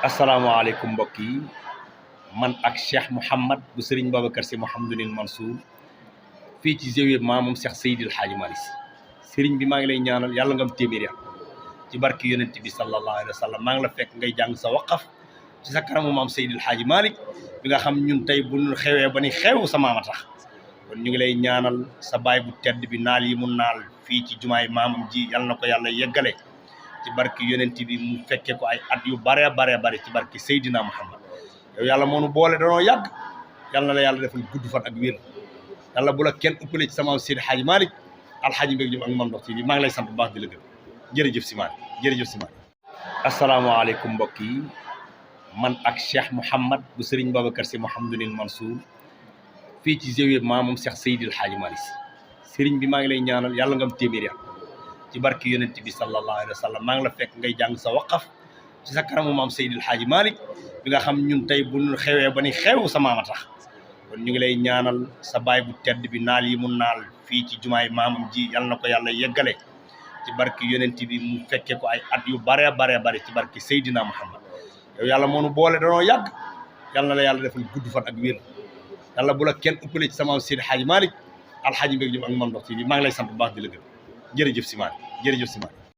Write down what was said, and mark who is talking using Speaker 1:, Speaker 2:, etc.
Speaker 1: asalaamaaleykum mbokk yi man ak Cheikh Mouhamad bu Serigne Babacar Sy Mouhamadunil Mansour fii ci zawiya maamam Cheikh Seydil Hadji Malick Sy Serigne bi maa ngi lay ñaanal yàlla nga am téeméer at ci barki yonent bi sallallahu alayhi wa sallam maa ngi la fekk ngay jàng sa waqaf ci sa kanamu maam Seydil Hadji Malick bi nga xam ñun tey bu ñu xewee ba ni xew sa maama tax kon ñu ngi lay ñaanal sa baay bu tedd bi naal yi mu naal fii ci jumaay maamam ji yàlla na ko yàlla yeggale ci barki yonent bi mu fekkee ko ay at yu bare ci barki Seydina Muhammad yow yàlla moo nu boole danoo yàgg yàlla na la yàlla defal gudd fan ak wér yàlla bu la kenn ëppale ci sama Seydi Hadji Malick alxaaji Mbégi Jóob ak Mame Ndokh TV maa ngi lay sant bu baax di la gërëm jërëjëf si Malick jërëjëf si Malick asalaamaaleykum mbokk yi man ak Cheikh Mouhamad bu Serigne Babacar Sy Mouhamadunil Mansour fii ci zawiya maamam Cheikh Seydil Hadji Malick Sy Serigne bi maa ngi lay ñaanal yàlla nga am téeméer at ci barki yonent bi sallallahu alayhi wa sallam maa ngi la fekk ngay jàng sa waqaf ci sa kanamu maam Seydil Hadji Malick bi nga xam ñun tey bu ñu xewee ba ni xew sa maama tax kon ñu ngi lay ñaanal sa baay bu tedd bi naal yi mu naal fii ci jumaay maamam ji yàlla na ko yàlla yeggale ci barki yonent bi mu fekkee ko ay at yu bare ci barki Seydina Muhammad yow yàlla moo nu boole danoo yàgg yàlla na la yàlla defal gudd fan ak wér yàlla bu la kenn ëppale ci sama Seydi Hadji Malick alxaaji Mbégi Jóob ak Mame Ndokh TV maa ngi lay sant bu baax di la gërëm jërëjëf si Malick jërëjëf si Malick